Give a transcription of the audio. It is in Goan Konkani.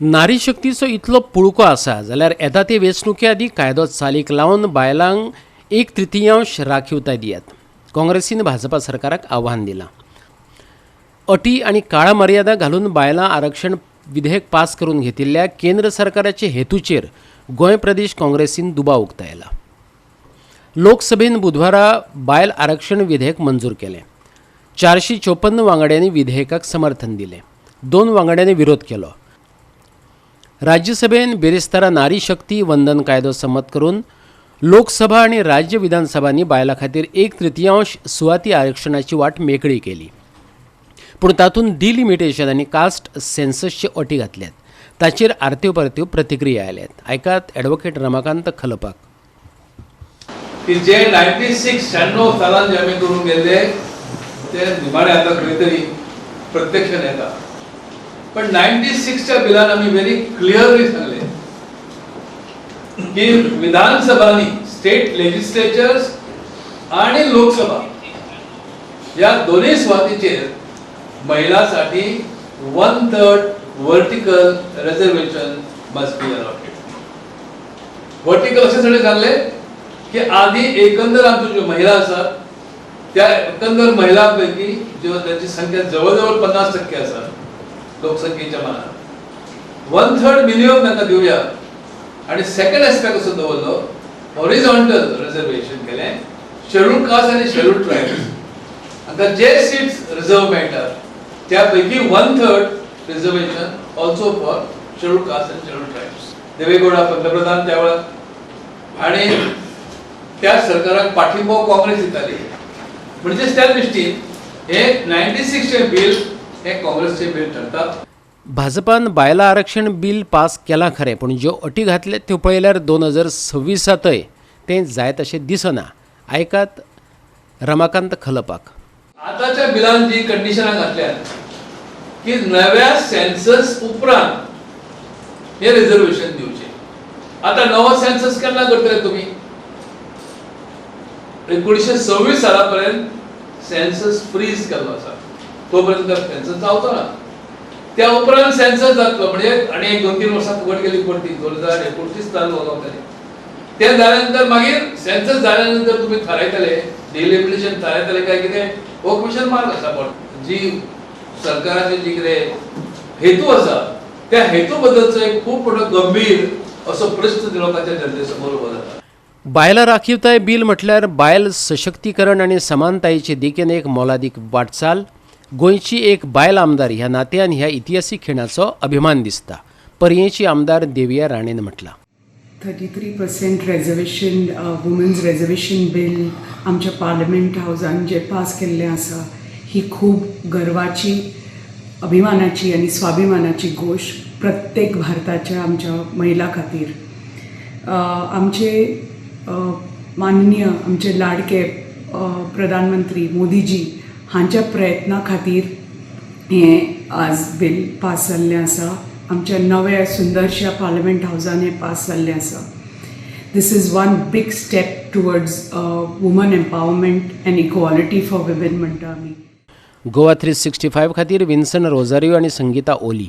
नारी शक्तीचो इतलो पुळको आसा जाल्यार येता ते वेंचणुके आदीं कायदो चालीक लावन बायलांक एक तृतीयांश राखीवताय दियात. काँग्रेसीन भाजपा सरकाराक आव्हान दिलां. अटी आनी काळा मर्यादा घालून बायलां आरक्षण विधेयक पास करून घेतिल्ल्या केंद्र सरकाराचे हेतूचेर गोंय प्रदेश काँग्रेसीन दुबाव उक्तायला. लोकसभेन बुधवारा बायल आरक्षण विधेयक मंजूर केलें. 454 वांगड्यांनी विधेयकाक समर्थन दिलें, 2 वांगड्यांनी विरोध केलो. राज्यसभेन बिरेस्तारा नारी शक्ती वंदन कायदो संमत करून लोकसभा आनी राज्य विधानसभांनी बायलां खातीर एक तृतीयांश सुवाती आरक्षणाची वाट मेकळी केली. पूण तातूंत डिलिमिटेशन आनी कास्ट सेन्ससचे अटी घातल्यात. ताचेर आरत्यो परत्यो प्रतिक्रिया आयल्यात. आयकात ॲडव्होकेट रमाकांत खलपाक. की जे 96 96 सालान जे आमी करून गेल्ले ते निमाणे आतां खंय तरी प्रत्यक्षान येता. पण 96च्या बिलान आमी व्हेरी क्लियरली सांगले की विधानसभांनी, स्टेट लेजिस्लेचर्स आणि लोकसभा या दोन्ही सुवातीचेर महिलांसाठी 1/3 vertical reservation must be allotted. Vertical अशासाठी सांगले की आधी एकंदर आमच्यो ज्यो महिला आसात त्या एकंदर महिलांपैकी ज्यो त्यांची संख्या जवळजवळ 50% आसा लोकसंख्येच्या मानान, 1/3 मिनिमम तांकां दिवया. आणि सेकंड एस्पेक्ट असो दवरलो, हॉरिझॉन्टल रिझर्वेशन केलें शेड्यूल कास्ट आणि शेड्यूल ट्रायब्स हांकां जे सीट्स रिझर्व मेळटात त्या पैकी 1/3 reservation also for schedule caste and schedule tribes. Deve Gowda पंतप्रधान त्यावेळार आणि त्या सरकाराक पाठिंबो काँग्रेस दिताली. म्हणजेच त्या दृष्टीन हे 96चें बिल हे काँग्रेसचें बिल ठरता. भाजपान बायलां आरक्षण बील पास केलां खरें, पूण ज्यो अटी घातल्यात त्यो पळयल्यार 2026तांतय तें जायत अशें दिसना. आयकात रमाकांत खलपाक. आताच्या बिलान जी कंडिशनां घातल्यात की नव्या सेन्सस उपरांत हे रिझर्वेशन दिवचे. आता नवो सेन्सस केन्ना करतले तुम्ही? 1926 सालापर्यंत सेन्सस फ्रीज केल्लो आसा, तोपर्यंत सेन्सस जावचो ना. त्या उपरांत सेन्सस जातलो, म्हणजे आनी एक 2-3 वर्सां फुकट गेली परती. 2029 चालू गावतले. ते जाल्या नंतर मागीर सेन्सस जाल्या नंतर तुमी थारायतले, डिलिमिटेशन थारायतले काय कितें, हो क्वेश्चन मार्क आसा. पण जी सरकाराचे जी कितें हेतू आसा त्या हेतू बद्दलचो एक खूब मोठो गंभीर असो प्रश्न लोकांच्या जनते समोर उबो जाता. बायलां राखीवताय बील म्हटल्यार बायल सशक्तीकरण आनी समानतायेचे दिकेन एक मोलादीक वाटचाल. गोंयची एक बायल आमदार ह्या नात्यान ह्या इतिहासीक खिणाचो अभिमान दिसता, पर्येंची आमदार देविया राणेन म्हटलां. 33% reservation, women's reservation bill आमच्या पार्लमेंट हावजान जे पास केल्लें आसा ही खूब गर्वाची, अभिमानाची आनी स्वाभिमानाची गोश्ट प्रत्येक भारताच्या आमच्या महिला खातीर. आमचे माननीय, आमचे लाडके प्रधानमंत्री मोदीजी हांच्या प्रयत्ना खातीर हें आज बील पास जाल्लें आसा. आमच्या नव्या सुंदरश्या पार्लमेंट हावजान हें पास जाल्लें आसा. This is one big step towards woman empowerment and equality for women म्हणटा आमी. गोवा 365 खातीर विन्सन रोजारियो आनी संगीता ओली.